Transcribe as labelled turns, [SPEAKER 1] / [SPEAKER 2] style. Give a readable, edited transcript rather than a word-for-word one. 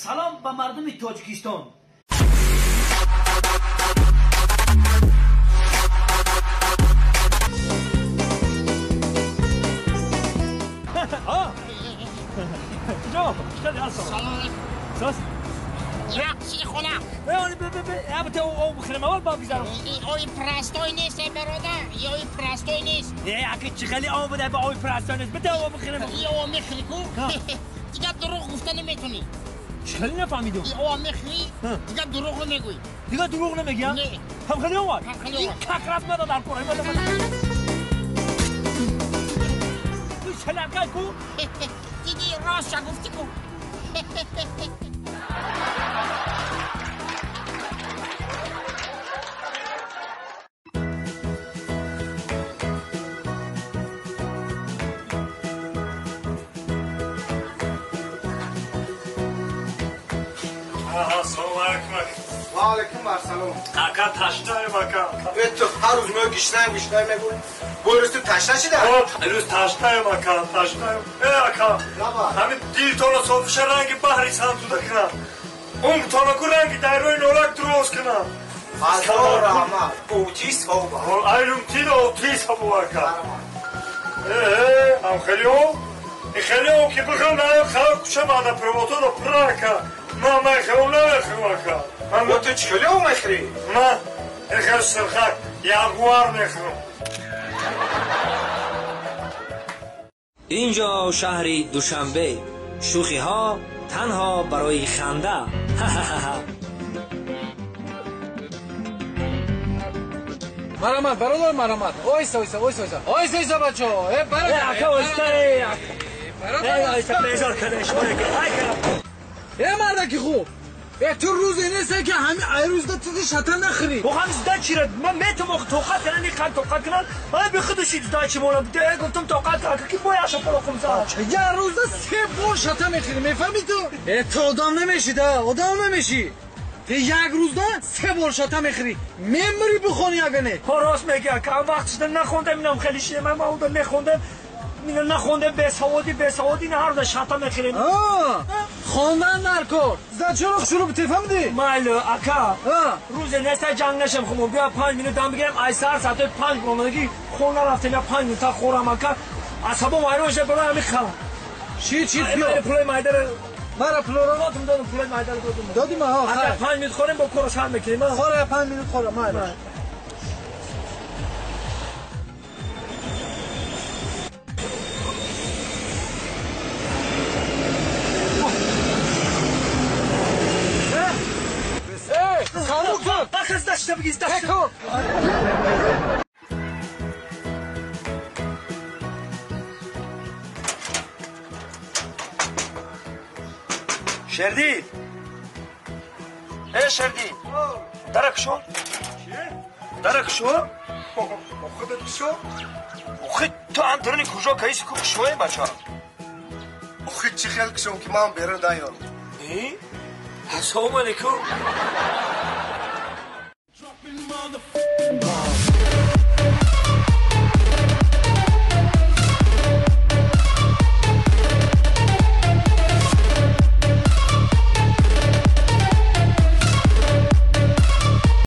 [SPEAKER 1] Салом ба мардуми Тоҷикистон.
[SPEAKER 2] Рақси хона. Ой простой нест, бародар. Ой простой нест.
[SPEAKER 1] Аки чӣ хеле об буда ба ой простой нест. Бите об бихӯрем.
[SPEAKER 2] И об мехӯрӣ ку? Дигар дурӯғ гуфта наметавонӣ.
[SPEAKER 1] Чӣ хеле нафаҳмидум.
[SPEAKER 2] И об мехӯрӣ, дигар дурӯғ намегӯӣ.
[SPEAKER 1] Дигар дурӯғ намегӯям?
[SPEAKER 2] Не.
[SPEAKER 1] Ҳам хеле омад?
[SPEAKER 2] Ҳам хеле омад.
[SPEAKER 1] Как раз мада дар кор. Ту шалакай ку?
[SPEAKER 2] Диди рост гуфтӣ ку.
[SPEAKER 3] Ваалейкум ассалом.
[SPEAKER 4] Ака ташнаем, ака.
[SPEAKER 3] Ту ҳар рӯз меои гишнаем, гишнаем мегӯй. Бо рӯз ту ташна шида?
[SPEAKER 4] Рӯз ташнаем, ака, ташнаем. Э, ака, ҳамин дилтона софиша ранги баҳри сантуда кунам. Умртона ку ранги дайрои норак дуроз кунам.
[SPEAKER 3] Ҳазор раҳмат. Отис ҳоба.
[SPEAKER 4] Айрум тил отис ҳабо, ака. Э, ам хеле о? И хеле о ки бихӯрам наё хав куча баъда проводҳоро пура, ака. Ман мехӯрам, намехӯрам, ака.
[SPEAKER 3] Мо ту чӣ хеле об мехӯрӣ?
[SPEAKER 4] Ман эхел сирхак ягуар мехӯрам.
[SPEAKER 5] Инҷо шаҳри Душанбе. Шӯхиҳо танҳо барои ханда. Ха-ха-ха.
[SPEAKER 6] Марамат, бародар, марамат. Ойса, ойса, ойса, ойса. Ойса, ойса, бачаҳо. Э, бародар.
[SPEAKER 1] Ака, ойса,
[SPEAKER 6] бародар.
[SPEAKER 1] Ойса, безор кардеш.
[SPEAKER 6] Э, мардаки хуб. Э, ту рӯзе несте ки ҳами ай рӯзда ту шата нахӯрӣ.
[SPEAKER 1] Бо ҳами зда чира? Ман метавонам тоқат кунам, ин қанд тоқат кунам. Ман би худаши зда чи монам. Де гуфтам тоқат кунам, ки бо яша пола хум зад.
[SPEAKER 6] Як рӯзда се бор шата мехӯрӣ, мефаҳмӣ ту? Э, ту одам намешӣ да, одам намешӣ. Ту як рӯзда се бор шата мехӯрӣ. Мемирӣ бихонӣ агар не.
[SPEAKER 1] Ҳо, рост мегӯӣ, ака. Ам вақт шуда нахондам, инам хеле шида. Ман онда мехондам. Ина нахондам, бесаводӣ, бесаводӣ, ина ҳар рӯза шата мехӯрем.
[SPEAKER 6] Хондан дар кор. Зда чаро шурӯъ битефаҳмидӣ?
[SPEAKER 1] Майли, ака. Рӯзе неста ҷанг нашем хумон. Биё 5 минут дам бигирем, ай саҳар соатҳои 5 омадагӣ хона рафтем, я 5 минута хӯрам, ака. Асабом вайрон шуда, барои ҳамин халам.
[SPEAKER 6] Чӣ, чӣ пиё?
[SPEAKER 1] Пулои майдара.
[SPEAKER 6] Мара пулоро?
[SPEAKER 1] Додум, додум, пулои майдара додум.
[SPEAKER 6] Додим, ҳа,
[SPEAKER 1] хайр. Ака, 5 минут хӯрем, бо корро сар мекунем, а?
[SPEAKER 6] Хӯра, 5 минут хӯра, майли.
[SPEAKER 4] Шердил! Э, Шердил! Дара кушо? Дара кушо? Худат кушо? Охи, ту антурни кужо каиси ку кушоем, бача?
[SPEAKER 3] Охи, чӣ хел кушом ки ман берун наёрам?
[SPEAKER 1] Э? Ассалому алайкум.